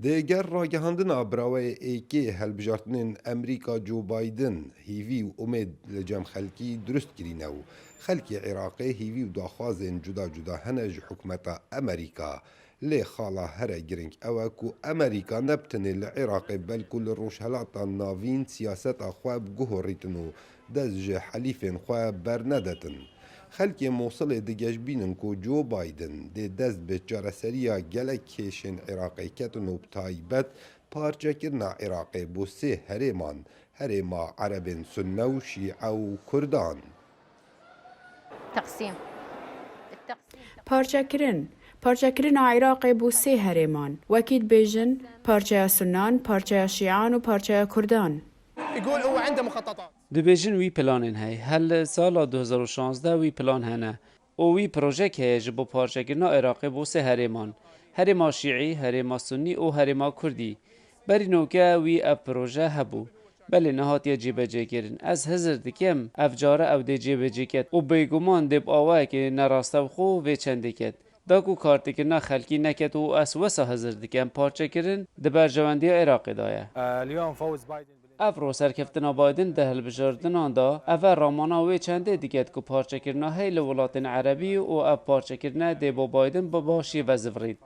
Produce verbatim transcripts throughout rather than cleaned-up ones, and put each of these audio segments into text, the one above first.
Di ger ragihandina biraweyê êkê helbijartinên Amerîka Joe Biden hîvî û umêd li cem xelkî dirust kirîne û xelkê Iraqê hîvî û daxwazên cuda cuda hene ji hikûmeta Amerîka. Lê xala here girîng ew e ku Amerîka ne bi tenê li Iraqê belku li Rojhelata Navîn siyaseta xwe biguhorîtin û dest ji helîfên xwe bernedetin. Xelkê Mosilê digeşbînin ku Joe Biden dê dest bi çareseriya gelek kêşên Iraqê ketin û bi taybet parçekirina Iraqê bo sê herêman, herêma Erebên Sunne û Şîe û Kurdan. تقسيم. التقسيم. Parçekirin. Parçekirina Iraqê bo sê herêman. Wekî dibêjin, parçeya Sunnan, parçeya Şîan û parçeya Kurdan. يقول هو عنده مخططات. Dibêjin wî planên heye. Her li sala du hezar û şazdeh wî plan hene. Û wî projek heye ji bo parçekirina Iraqê bo sê herêman. Herêma Şîî, herêma Sunnî û herêma Kurdî. Berî noke wî ev proje hebû. Belê nehatiye cêbecêkirin. Ez hizir dikim, ev care ew dê cêbecê ket û bêguman dê bi awayekê nerastewxwe vê çendê ket. Da ku kartêkirina xelkî neket û ez wesa hizir dikim, parçekirin di berjewendiya Iraqê de ye. آه، اليوم فوز بايدن بال- Ev ro serkeftina Biden di hilbijartinan de, ev e ramana wê çendê diket ku parçekirina hey li welatên Erebî û ev parçekirine dê bo Biden bi başî vezivirît.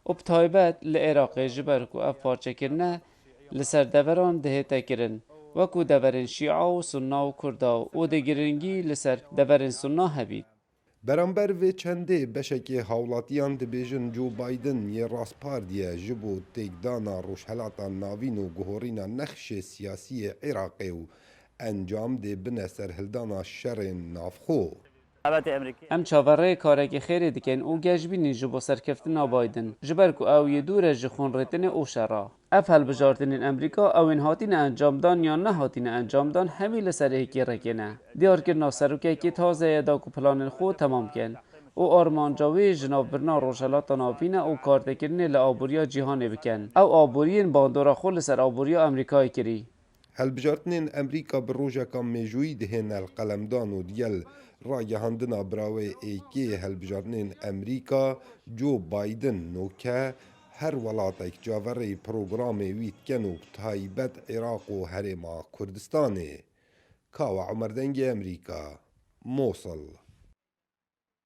Û bi taybet li Iraqê ji ber ku ev parçekirine li ser deveran dihête kirin, wekû deverên Şîa û Sunna û Kurda û dê giringî li ser deverên Sunna hebît. Beramber vê çendê beşekê hawlatiyan dibêjin Joe Biden yê rastpardiye ji bo têkdana Rojhelata Navîn û guhorîna nexşê siyasî yê Iraqê û encam dê bine serhildana şerên navxwe. Em çaverê karekî xêrê dikin û geşbînî ji bo serkeftina Biden, ji ber ku ew yê dûr e ji xûnrêtinê û şera. Ev hilbijartinên Amerîka ew ên hatine encamdan yan nehatine encamdan hemî li ser êkê rêkê ne. Diyarkirina serokekî taze ye da ku planên xwe temam kin û armanca wê jinavbirina Rojhelata Navîn e û kartekirinê li aboriya cîhanê bikin. Ew aboriyên bandora xwe li ser aboriya Amerîkayê kirî. Hilbijartinên Amerîka bi rojeka mêjûyî dihêne li qelemdan û digel ragihandina birawê êkê hilbijartinên Amerîka Joe Biden noke her welatek çaverêyî programê wî dikin û bi taybet Iraq û Herêma Kurdistanê. Kawa Omer Dengê Amerîka, Mosul.